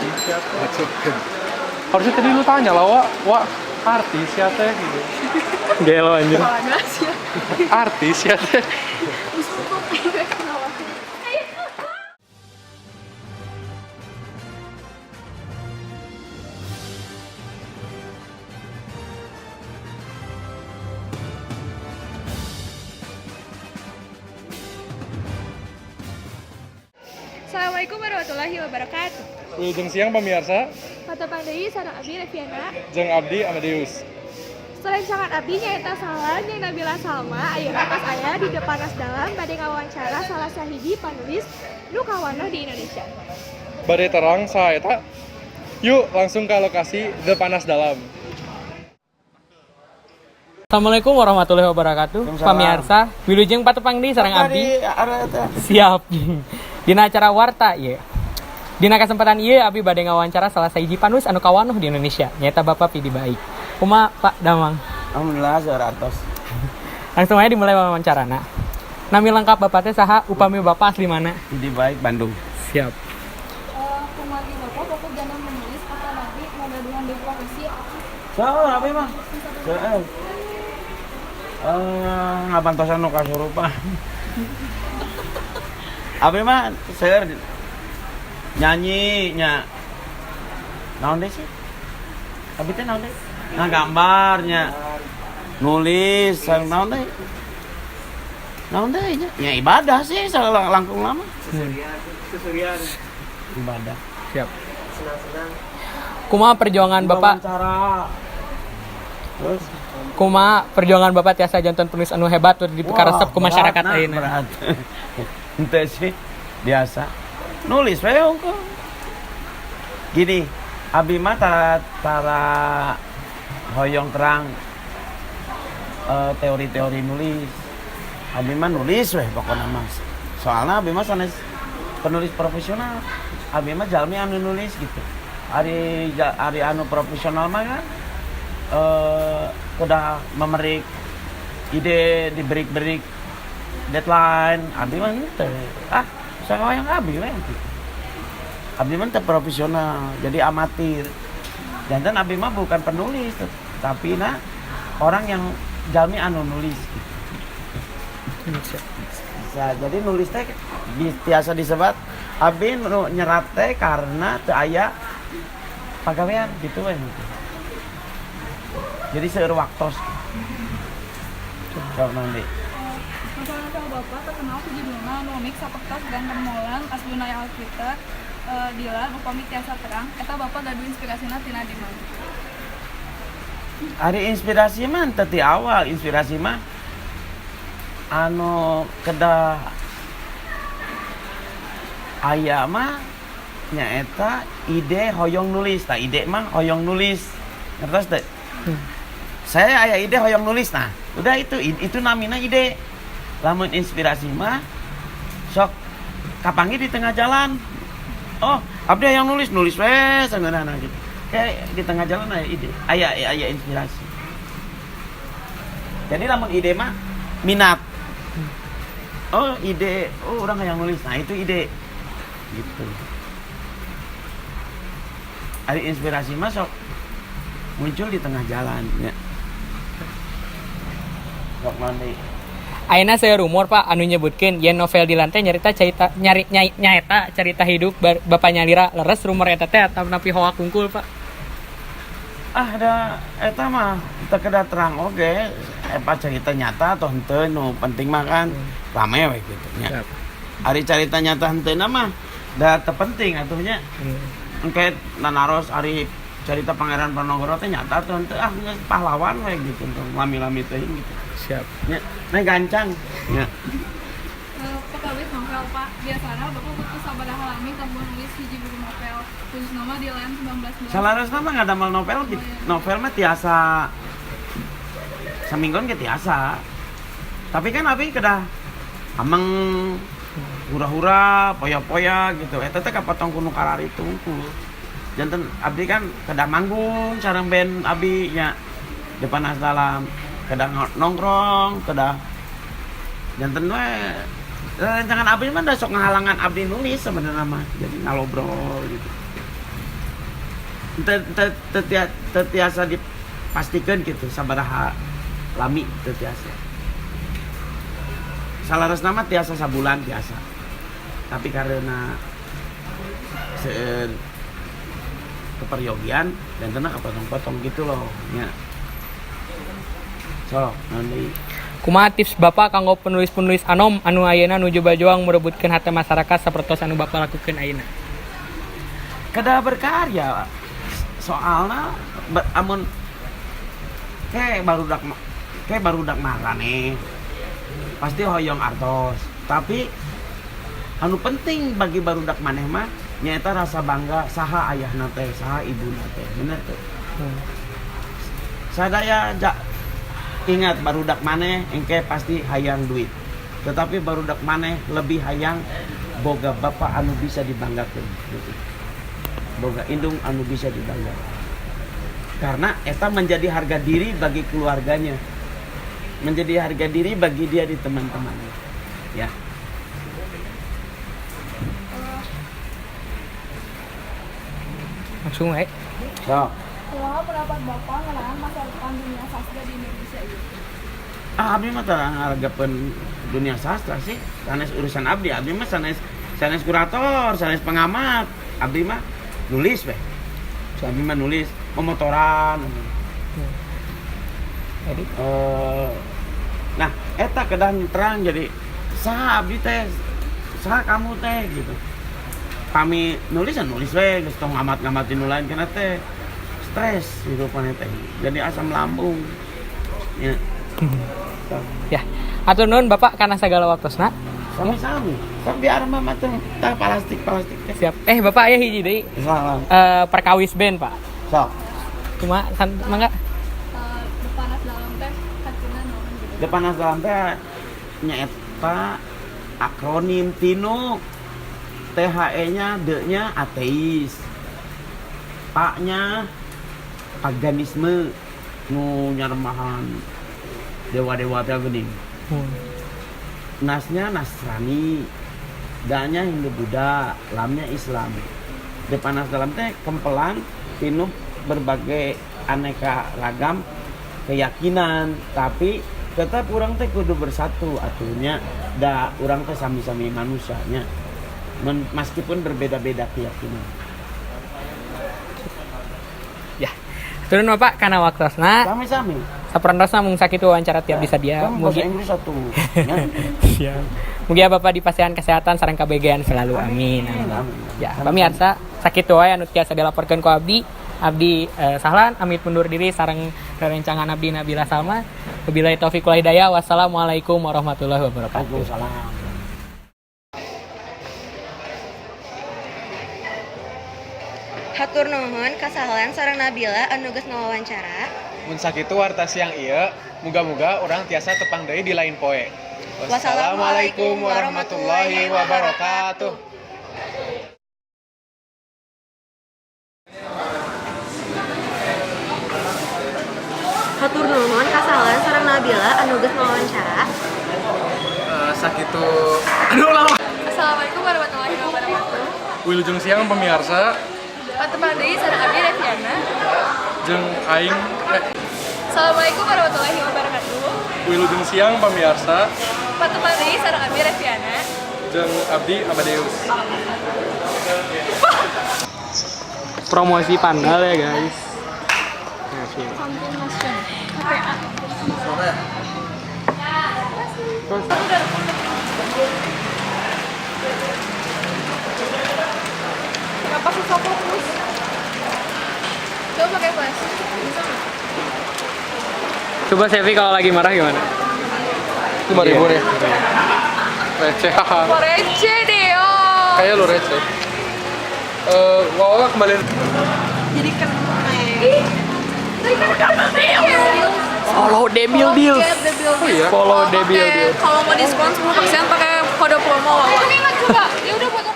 Artis siapa? Harusnya tadi lu tanya lah, Wak, Wak, artis siapa gitu. Gelo anjir. Artis siapa? Assalamualaikum warahmatullahi wabarakatuh. Wilujeng siang pemirsa, Patepang deui sareng abdi Reviana. jeung abdi Amadeus. Selain sangat abdi nyaeta Salah jeung Nabila Salma, ayeuna pas aya di Depanas Dalam bade ngawawancara salah sahiji panulis nu kawanoh di Indonesia. Bade terang saha eta? Yuk langsung ke lokasi The Panas Dalam. Assalamualaikum warahmatullahi wabarakatuh. Pamiarsa, wilujeng patepang deui sareng abdi. Siap. Dina acara Warta ieu. Dina kesempatan ieu abdi bade ngawawancara salah sahiji panulis anu kawanoh di Indonesia, nyaeta Bapak Pidi Baiq. Kumaha Pak Damang? Alhamdulillah seratus. Langsung aja dimulai wawancarana. Nami lengkap Bapak teh saha, upami Bapak asli mana? Pidi Baiq Bandung. Siap. Kumargi bapak bapak jangan menulis atau nabi ngagaduhan di profesi. So, apa mah? So, ngabantosan nu kasurupan. Abi mah seueur nyanyi nya. Naon deui sih? Abi teh naon deui? Ngagambar nya. Nulis, sareng naon deui? Naon deui nya? Ya ibadah sih salah langkung lama. Ibadah. Siap. Kumaha perjuangan Bapak? Wawancara. Terus Kumaha perjuangan Bapak tiasa janten penulis anu hebat tur dipikaresep ku masyarakat berat, ayeuna? Berat. Henteu sih, biasa. Nulis we hungkul. Gini, abi mah tara, tara hoyong terang teori-teori nulis. Abi mah nulis weh pokoknya mah. Soalnya abi mah sanes penulis profesional. Abi mah jalmi anu nulis gitu. Ari ari anu profesional mah kan udah memerik ide diberi-beri deadline. Abi mah henteu. Ah, saya hoyong abi we gitu. Abi mah teu profesional, jadi amatir. Janten abi mah bukan penulis, tapi nah orang yang jalmi anu nulis gitu. Bisa jadi nulis teh biasa disebut abi nu nyerat teh karena teu aya pagawean gitu we gitu. Jadi seueur waktos. Sok naon deui? Novel-novel bapak terkenal ku judulna nu unik sapertos Ganteng Molang, Asbuna Alkitab, Dilan, upami tiasa terang, eta bapak gaduh inspirasina tina di mana? Ari inspirasi mah teu ti awal, inspirasi mah anu kedah aya mah nyaeta ide hoyong nulis. Tah ide mah hoyong nulis. Ngertos teu? Saya aya ide hoyong nulis, nah udah itu namina ide. Lamun inspirasi mah sok kapanggih di tengah jalan. Oh, abdi hoyong nulis, nulis we sangeunahna gitu. Kayak di tengah jalan aya ide, aya aya inspirasi. Jadi lamun ide mah minat. Oh, ide, oh orang yang nulis. Nah, itu ide. Gitu. Ari inspirasi mah sok muncul di tengah jalan ya. Sok naon deui? Ayeuna saya rumor Pak anu nyebutkeun yen novel Dilan teh nyarita carita nyari nyai, nyaeta cerita hidup Bapak nyalira, leres rumor eta teh atau napi hoak kungkul Pak? Ah, da eta mah teu kedah terang oge, eta cerita nyata atau henteu, nu penting mah kan rame we gitu nya. Siap. Ari cerita nyata henteu mah da teu penting atuh nya. Engke nanaros ari cerita Pangeran Ponorogo teh nyata atau henteu, ah geus pahlawan we gitu, lami-lami teuing gitu. Siap. Nya, nah gancang nya. Pekawis novel Pak, biasana bapak butuh sabaraha lami kanggo nulis hiji buku novel, khususna mah Dilan 19. Salarasna mah ngadamel novel gitu. Novel mah tiasa saminggon ge tiasa. Tapi kan abi kedah ameng hura-hura, poya-poya gitu. Eta teh kapotong ku nu kararitu hungkul. Janten abdi kan kedah manggung sareng band abi nya di Panas Dalam, kedah nongkrong, kedah janten we rencangan abdi mah da sok ngahalangan abdi nulis sebenarnya mah. Jadi ngalobrol gitu. Teu tiasa dipastikan gitu sabaraha lami teu tiasa. Salaresna mah tiasa sabulan tiasa. Tapi karena seueur keperyogian dan tenang kepotong-potong gitu loh nya. So, nanti Kumaha tips Bapak kanggo penulis-penulis anom anu ayeuna nuju bajuang merebutkeun hati masyarakat sapertos anu Bapak lakukeun ayeuna? Kedah berkarya. Soalna amun kayak barudak marane pasti hoyong artos, tapi anu penting bagi barudak maneh mah nyaeta rasa bangga saha ayahna teh, saha ibuna teh, bener teh. Sadaya ingat barudak maneh engke pasti hayang duit, tetapi barudak maneh lebih hayang boga bapak anu bisa dibanggakeun gitu. Boga indung anu bisa dibanggakan, karena eta menjadi harga diri bagi keluarganya, menjadi harga diri bagi dia di teman-temannya ya. Langsung eh. So. Kumaha pendapat Bapak ngeunaan masa depan dunia sastra di Indonesia ieu? Ah, abdi mah teu ngaregepeun dunia sastra sih, sanes urusan abdi, abdi mah sanes kurator, sanes pengamat, abdi mah nulis weh. So, abdi mah nulis pemotoran. Jadi nah, eta kedah terang jadi saha abdi teh, saha kamu teh gitu. Kami nulis ya nulis weh, geus tong ngamat-ngamatin nu lain kana teh stres hidupan teh. Jadi asam lambung. Ya. Ya. Atur nuhun Bapak kana sagala waktosna. Sami-sami. Tapi biar mah teh tah plastik-plastik teh. Siap. Bapak aya hiji deui. Salam. Perkawis band, Pak. Sok. Kumaha mangga? Depanas dalam teh artina naon gitu. Depanas dalam teh nyaeta akronim tinu THE-nya D-nya ateis. P-nya paganisme nu nyaremahan dewa-dewa teh geuning. Nasnya Nasrani, D-nya Hindu Buddha, lamnya Islam. Depanas dalam teh kempelan tinu berbagai aneka ragam keyakinan, tapi tetap urang teh kudu bersatu atunya da urang teh sami-sami manusianya meskipun berbeda-beda keyakinan. Ya. Turun Bapak kana waktosna. Sami-sami. Saperantosna mung sakitu wawancara tiap bisa dia. Mugi Inggris satu. Siap. Mugi Bapak dipasihan kesehatan sareng kabagean selalu. Amin. Amin. Amin. Ya, pamirsa sakitu wae anu tiasa dilaporkeun ku abdi. Abdi Sahlan amit mundur diri sareng rerencangan abdi Nabila Salma. Wabillahi taufik wal hidayah. Wassalamualaikum warahmatullahi wabarakatuh. Waalaikumsalam. Hatur nuhun ka Sahlan sareng Nabila anu geus ngawawancara. Mun sakitu warta siang ieu, muga-muga urang tiasa tepang deui di lain poe. Wassalamualaikum warahmatullahi wabarakatuh. Hatur nuhun ka Sahlan sareng Nabila anu geus ngawawancara. Sakitu. Aduh lama. Assalamualaikum warahmatullahi wabarakatuh. Wilujeng siang pemirsa. Patepang deui sareng abdi Reviana. Jeung aing. Assalamualaikum warahmatullahi wabarakatuh. Wilujeng siang pemirsa. Patepang deui sareng abdi Reviana. Jeung abdi Amadeus. Promosi pandal ya guys. Kenapa susah fokus? Coba pakai flash. Bisa nggak? Coba Sevi kalau lagi marah gimana? 5.000 nih. Receh. Kok receh deh, oh. Kayak lu receh. Wawa kembali. Jadi keren. Follow Debil Deals. Oh iya. Follow Debil Deals. Kalau mau diskon 10% pakai kode promo Wawa. Ini ingat juga. Ya udah buat